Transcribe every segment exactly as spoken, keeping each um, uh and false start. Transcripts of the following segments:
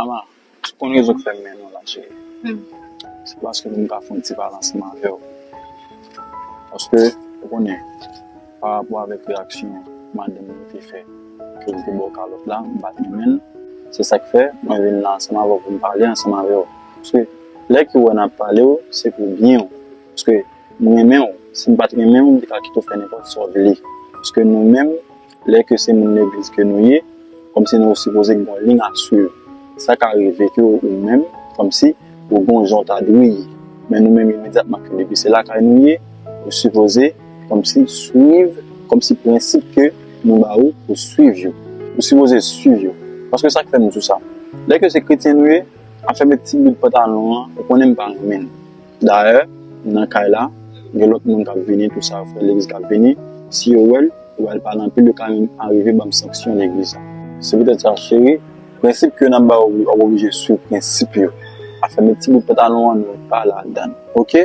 Mama, ou konn rezon k fè m mennen w la, cheri. Hmm. Se paske pou m ka fè yon ti pale ansanm avè w. Paske, ou konnen, pa rapò avèk reyaksyon madanm mwen te fè, ke l te ba w kalòt la, m pa t renmen l. Se sa k fè, mwen vin la ansanm avè w pou m pale ansanm avè w. Paske, lè ke w wè n ap pale w, se pou byen w. Paske, m renmen w. Si m pa t renmen w, m te ka kite w fè nenpòt sa w vle. Paske nou menm, lè ke se moun legliz ke nou ye, kòmsi nou sipoze gen yon liy a swiv. Sa ka rive ke ou menm, kòmsi ou gen yon jan w ta dwe ye. Men nou menm, imedyatman ke depi se lakay nou ye, ou sipoze kòmsi swiv, kòmsi prensip ke nou ba ou, ou swiv yo. Ou sipoze swiv yo. Paske sa k fè m di w sa. Lè ke se kretyen nou ye, afè met ti bout pantalon an, ou konnen m pa renmen l. Dayè, nan kay la, gen lòt moun k ap vini, tou sa, frè legliz k ap vini. Si yo wè l, yo pral pale anpil, yo ka menm arive ban m sanksyon legliz la. Se poutèt sa, cheri, prensip ke n ap ba w, w ap oblije swiv prensip yo. Afè met ti bout pantalon an, nou pa ladan l. Oke?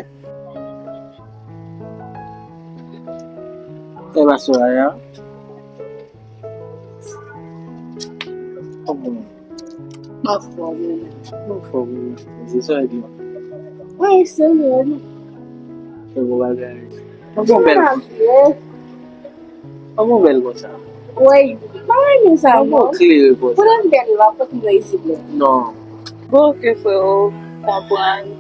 E pa Soraya. Kòman? Anfòm, wi. Anfòm, wi. Se sa, e byen. Wi, se mwen. Se bon bagay. Anfòm bèl. Anfòm bèl konsa. Wi, pa renmen sa, non. Klere konsa. Kote m bèl la, kote m reyisi bèl. Non. Bon, ke frè w konprann,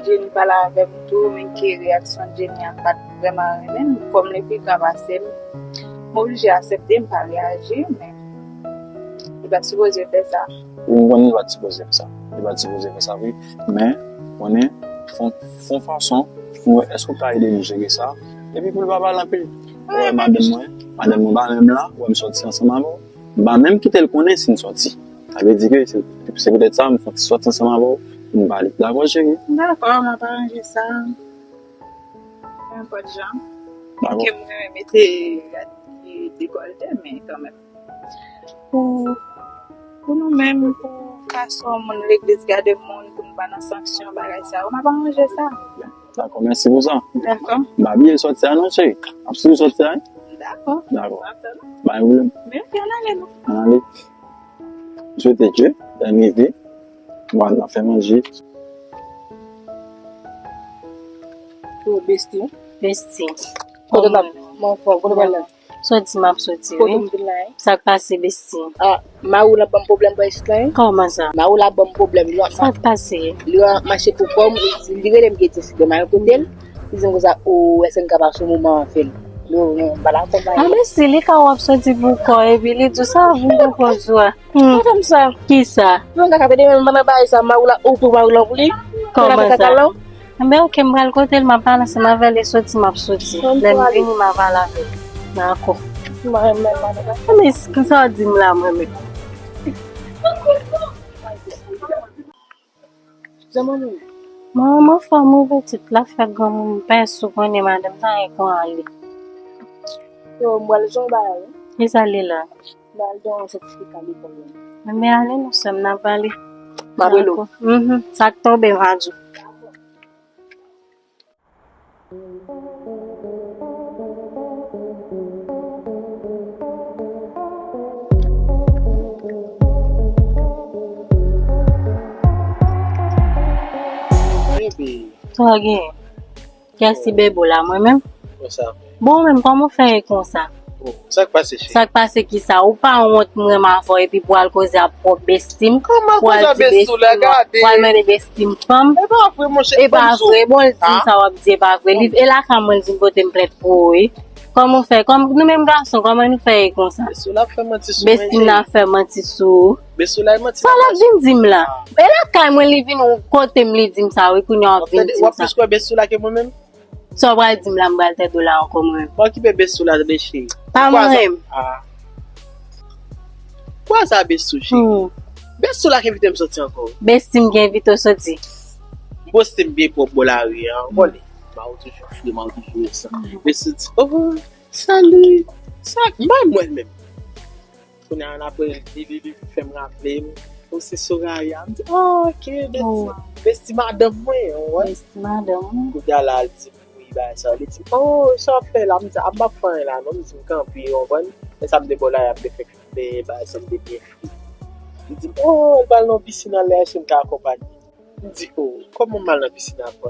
Jenny pale avè m tou, men ke reyaksyon Jenny an pa t vrèman renmen m. Kòm li pi gra pase m, m oblije aksepte, m pa reyaji, men li pa t sipoze fè sa. Ou konprann li pa t sipoze fè sa. Li pa t sipoze fè sa, wi. Men, konnen, fon, fon fason, pou wè èske w ka ede nou jere sa. Epi pou l pa pale anpil. Ou wè madanm mwen, madanm mwen pa menm la, ou wè m sòti ansanm avè w. M pa menm kite l konnen si n sòti. Sa vle di ke se, se poutèt sa, m sòti, sòti ansanm avè w pou n pale. Dakò, cheri? Dakò, m ap aranje sa. Nenpòt jan. Dakò. Ke m renmen mete dekòlte, men kanmenm. Pou, pou nou menm, pou ka sou moun legliz gade moun, pou nou pa nan sanksyon, bagay sa yo, m ap aranje sa. Dakò, mèsi pou sa. Dakò. M pa bliye sòti a non, cheri. M ap swiv sòti a, wi. Dakò. Dakò. M ap tann ou. Pa gen pwoblèm. Men, ok, ann ale non. Ann ale. M swete ke lè m rive, m al nan fè manje. Oh, besti. Besti. Kote w ap, m anfòm, kote w pral la? Soti m ap soti, wi. Kote m vin la, wi? Sa k pase, besti? Ah, mari w la ban m pwoblèm bò isit la, wi. Kòman sa? Mari w la ban m pwoblèm, li ap, sa k pase? Li ap mache pou kò m, li di, li rele m, li di, si demen kote l, li di m konsa, o, èske n ka pase yon moman anfèm? Non, non, m pa dakò, mari. Ah, besti, li ka w ap soti pou kò, epi li di w sa, vin pou kò, zwa. Hmm. Pa fè m sa. Kisa? Non, kaka pede men m nan bagay sa, mari w la, ou pou mari w la pou li. Kòman sa? Enben, ok, m pral kote l, m ap pale ansanm avè l, e soti, m ap soti. Lè m vini, m ap pale avè l. Dakò. Mwen, mwen, mwen, mwen. Enben, sa w di m la, mwen menm? Mwen, mwen anfòm, wi, pitit, l ap fè granmoun pès, ou konnen madanm sa gen kò ale. Yo, m pral jan bagay, wi. Kisa li la? Ba l gen yon sètifika lekòl la. Enben ale non sè m, n ap pale. M ap rele w. Dakò. Mhm. Sa k tonbe m a di w. Bebe. Sa w genyen? Kiyès ki bebe w la, mwen menm? Konsa. Bon, ou menm, kòman w fè ye konsa? Oh, sa k pase, cheri? Sa k pase kisa? Ou pa wont m renmen avè w epi pou w al koze ak pwòp besti m? Kòman koze ak besti w la, gade? Pou w al mande besti m fanm? E pa vre, monchè. E pa vre, bon, l di m sa w ap di, e pa vre. Li, e lakay mwen, l di m pote m plent pou ou, wi. Kòman w fè? Kòm, nou menm gason, kòman nou fè ye konsa? Besti w la ap fè manti sou mwen, cheri. Besti m la ap fè manti sou ou? Besti w la ap manti. Sa l ap vin di m la? E lakay mwen, li vin kote m, li di m sa, wi, kounye a w ap vin di m sa. W ap plis kwè besti w la ke mwen menm? Sa w pral di m la, m pral tèt w la ankò mwen menm. Pa okipe besti w la tande cheri. Pa mwen menm. Ah. Kwa sa besti w cheri. Hmm. Besti w la k envite m soti ankò. Besti m ki envite w soti. M poste m byen pwòp bò lari a, ou konnen. Mari w toujou fre, mari w toujou resan. Besti w di, oh, salut. Sa, m pa mwen menm. Kounye a, apre, li, li, li fè m raple m. Ou se Soraya. M di, oh, ok, besti, besti madanm mwen, ou wè. Besti madanm ou. Kounye a la, l di m, wi, bagay sa. Li di m, oh, sa w ap fè la? M di, a, m p ap fè anyen la, non. M di, m kanpe, ou konprann? Men sa m te bò la, y ap te fè kanpe, bagay sa, m te byen fri. Li di m, "Oh, l pral nan yon pisin anlè, èske m ka akonpanye?" M di, "Oh, kòman m al nan pisin avè w?"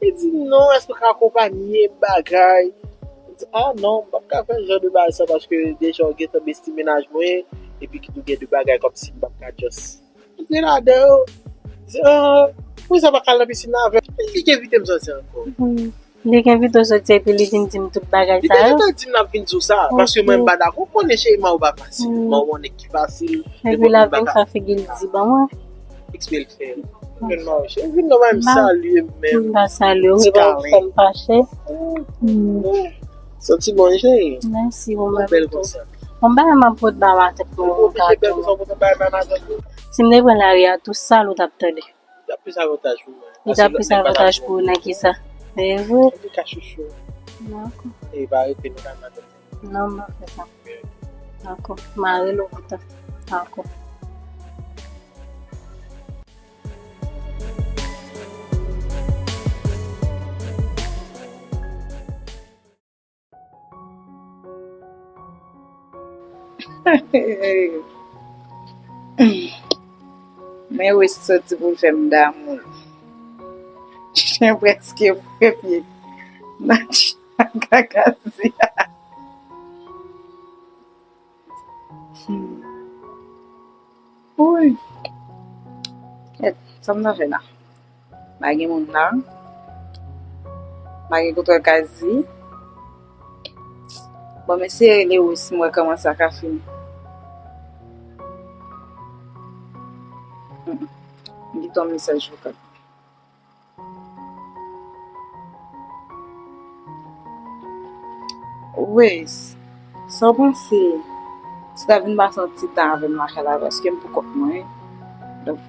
Li di, "Non, èske w ka akonpanye m bagay?" M di, "Ah non, m p ap ka fè jan de bagay sa paske deja w gentan besti mennaj mwen, epi ki tou gen de bagay kòmsi m p ap ka just antre ladan yo." M di, "Ah, poukisa w pa ka al nan pisin nan avè m?" Li k envite m sòti ankò. Hmm. Li k envite w soti epi li vin di m tout bagay sa yo. Li te gentan di m l ap vin di w sa, paske mwen m pa dakò. Ou konnen cheri, mari w pa fasil. Mari w yon nèg ki fasil, epi l ap vin fè figi l di ban mwen. Eksprè l fè. Mwen mari w cheri, vin nan mari m salye m menm. M pa salye w, epi w fè m fache. Santi bon cheri. Mèsi, bon bagay tou. Bon bagay m ap pot ba matant mwen yon gato. Si m te pran lari a tou, sa l ou t ap tande? Li t ap plis avantaj pou mwen. Li t ap plis avantaj pou ou nan kisa? E vre? Li ka chouchou. Dakò. E pa rete nou ka madanm. Non, m pa fè sa. Dakò. Mare l ou kontan. Dakò. Men Wes soti pou l fè m damou l. Chen prèske fè pye nan chan kakazi a. Hmm. Woy. Kèt, sa m nan fè la? Pa gen moun la. Pa gen kote w ka di. Bon, m eseye rele Wes, m wè kòman sa ka fini. Mm, mm. M kite yon mesaj vokal. Wes, sa w panse si w ta vin pase yon ti tan avè m lakay la, paske m pou kont mwen. Donk,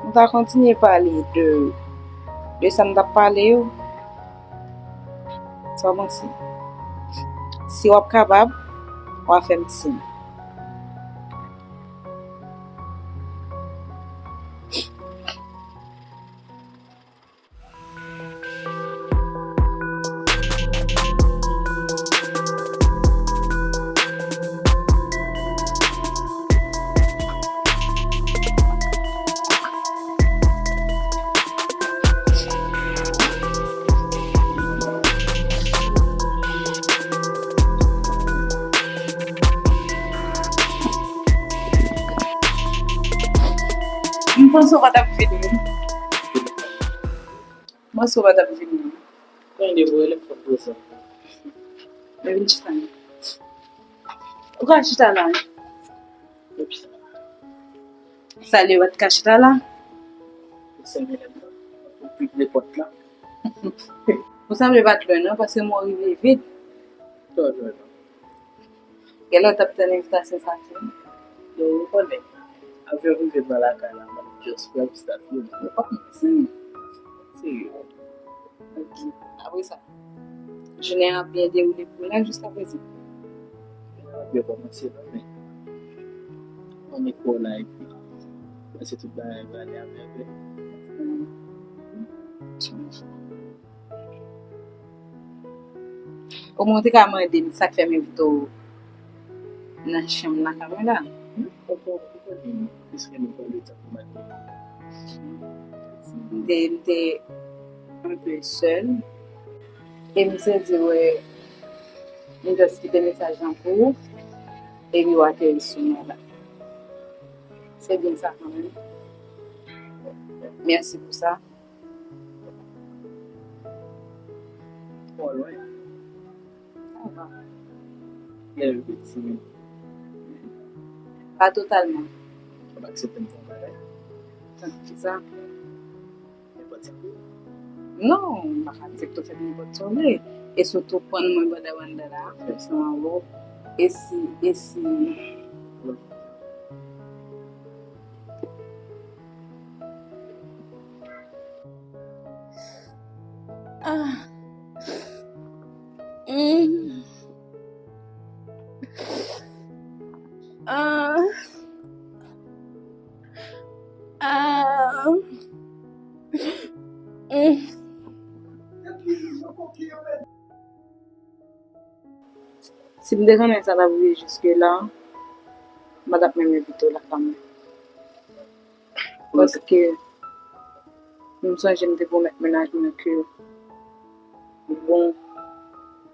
nou ta kontinye pale de, de sa n t ap pale yo. Sa w panse? Si w ap kapab, w a fè m siy. M panse w pa t ap vini. M panse w pa t ap vini. Mwen de vre, lè m fè prezan. Mwen vin chita la. Ou ka chita la. Epi sa. Sa li w pa t ka chita la? Ou sanble pa t lwen non, paske mwen rive vit. Twò lwen non. Genlè w t ap tann envitasyon sa tou. Yo, ou konnen. Avyon rive nan lakay la, mwen just pran envitasyon. Ou pa manti. Serye. Ok. Apre sa, jounen an ap byen dewoule pou ou la jiska prezan? Li pa byen kòmanse non, men mwen met kò la epi mwen se tout bagay va ale a mèvèy. Omwen ou te ka mande m sa k fè m envite w nan chanm nan kanmenm la. M te, m te un peu seule. E misye di, wè, m just kite mesaj lan pou ou, epi w ateri sou mwen la. Se byen sa kanmenm. Mèsi pou sa. Twò lwen. Sa va. Lè yo vin timid. Pa totalman. W ap aksepte m fè yon bagay? Tankou kisa? Nenpòt sa. Non, m pa ka aksepte w fè nenpòt sa w vle. E sitou pran mwen banda banda la, fè sa anwo. E si, e si. Ah. Mm. Ah. Ah. Mm. Si m te konnen sa t ap rive jiske la, m pa t ap menm envite w lakay mwen. Paske m sonje m te pwomèt mennaj mwen ke bon,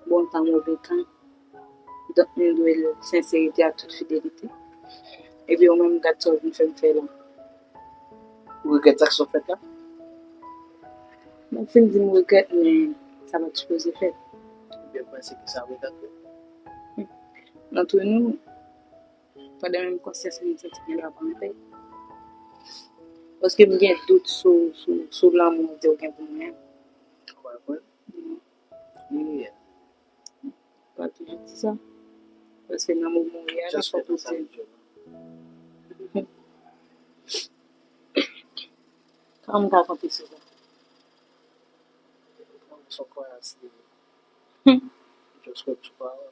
bon tan, move tan. Donk, m dwe l senserite ak tout fidelite. Epi ou menm, gad sa w vin fè m fè la. Ou regrèt sa k sot fèt la? Mwen fin di m regrèt, men sa pa t sipoze fèt. Ebyen, m panse ke sa regrèt wi. Antre nou, pandan menm konsyans mwen, m santi gen dwa pa antre. Paske m gen dout sou, sou, sou lanmou w di w gen pou mwen. Ou pa kwè? Non. Yeah. Pa toujou di sa. Paske nan moman w ye a, li fòk ou di l. Kòman m ka konte sou sa? Son kwayans li ye. Hmm. Just wè sou pawòl.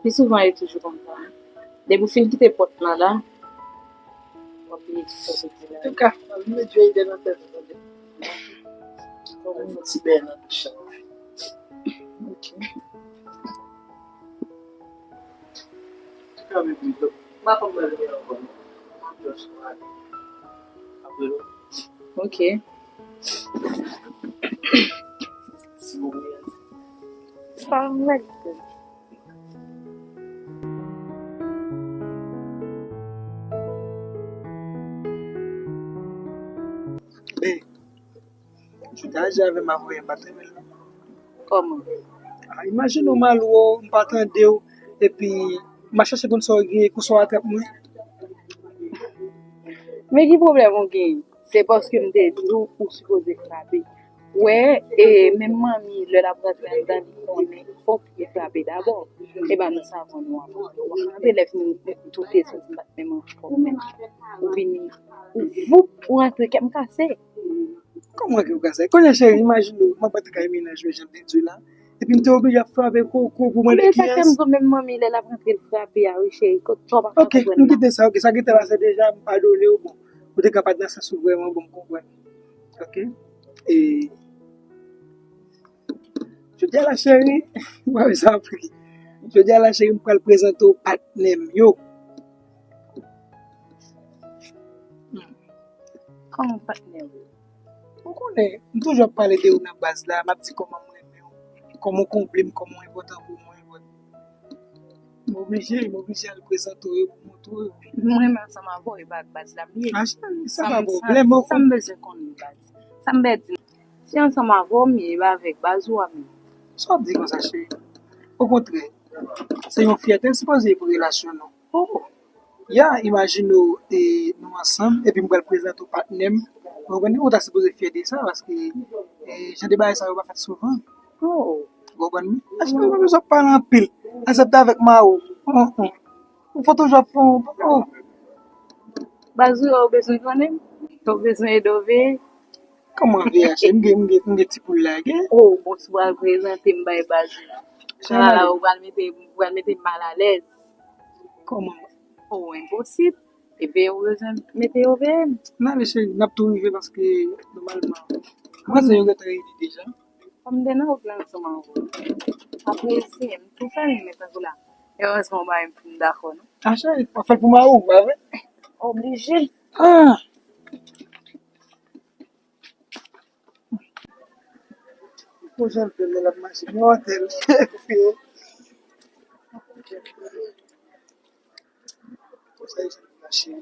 Pi souvan, e toujou konsa. Depi w fin kite pòt lan la, w ap bliye tout sa w te di la. Antouka, m met vye ide nan tèt ou, tande. Bon, mwen fè ti bèy nan bouch la. Ok. Antouka, baby, m pa konn mwen leve ankò, non. M ap just ale. Apre nou. Ok. Si w vle. Sa mèt. Hey, jodi a, jè avè m a voye, m pa t renmen l non. Kòman? Ah, imajine w m al wè w, m pa tande w, epi m a chache konn sa w genyen, konsa w atrap mwen. Men ki pwoblèm ou genyen? Se paske m te di w, ou sipoze frape. Wè, e, menm manmi, lè l ap rantre anndan, li konnen fòk li frape dabò. E pa nan savon nou an. Ou pa ka rantre lè fini, tou te santi m pa t menm anfòm menm. Ou vini, ou voup, ou rantre, kè m kase. Kòman kè w kase? Kounye a, cheri, imajine w, m ap rantre kay mennaj mwen, jan m te di w la. Epi m te oblije ap frape koko pou mande kiyès. Men sa k fè m di w menm manmi, lè l ap rantre, l frape a, wi, cheri. Kot sa w pa ka konprann la. Ok, m kite sa, ok, sa gentan pase deja, m padone w, bon. Ou te ka pa t nan sans ou vrèman, bon, m konprann. Ok. E jodi a la, cheri, m pa bezwen apre. Jodi a la, cheri, m pral prezante w patnè m yo. Hmm. Kòman patnè w? Ou konnen, m toujou ap pale de ou nan baz la, m ap di kòman m renmen w, kòman w konble m, kòman w enpòtan pou mwen, but m oblije, m oblije al prezante w yo pou montre w. Mwen menm ansanm avè w, e pa ak baz la m ye. Ah, cheri, sa pa pwoblèm, sa m bezwen konnen baz. Sa m bezwen di, se ansanm avè w m ye, e pa avèk baz ou a m ye. Sa w ap di konsa, cheri? Okontrè, se yon fyète l sipoze ye pou relasyon nou. Oh! Ya, imajine w, e, nou ansanm, epi m pral prezante w patnè m. Ou konprann? Ou ta sipoze fyè de sa, paske, e, jan de bagay sa yo pa fèt souvan. Oh. Ou konprann? Achille, ou pa bezwen pale anpil. Aksepte avèk mari w. Hum, hum. Ou fò toujou ap fè yon, oh. Baz ou, ou bezwen konnen? Ou bezwen ede w veye? Kòman veye, cheri? M gen, m gen, m gen ti poul la, gen? Oh, bon, si w al prezante m bay baz ou. Chalala, ou pral mete, ou pral mete m malalèz. Kòman? Oh, enposib. E veye ou bezwen mete yo veye m. N ale, cheri, n ap tou rive paske nòmalman. Mwen se yo gentan reyini deja. Kòm m te nan wout la ansanm avè w. Apresye, m tou fè l men tankou la. Erezman, w pa menm fin dakò, non. Ah, cheri, w ap fè l pou mari w, pa vre? Oblije. Ah! Pou jan l bèl lè l ap mache, gen yon tèl. Pou sa, e jan l mache.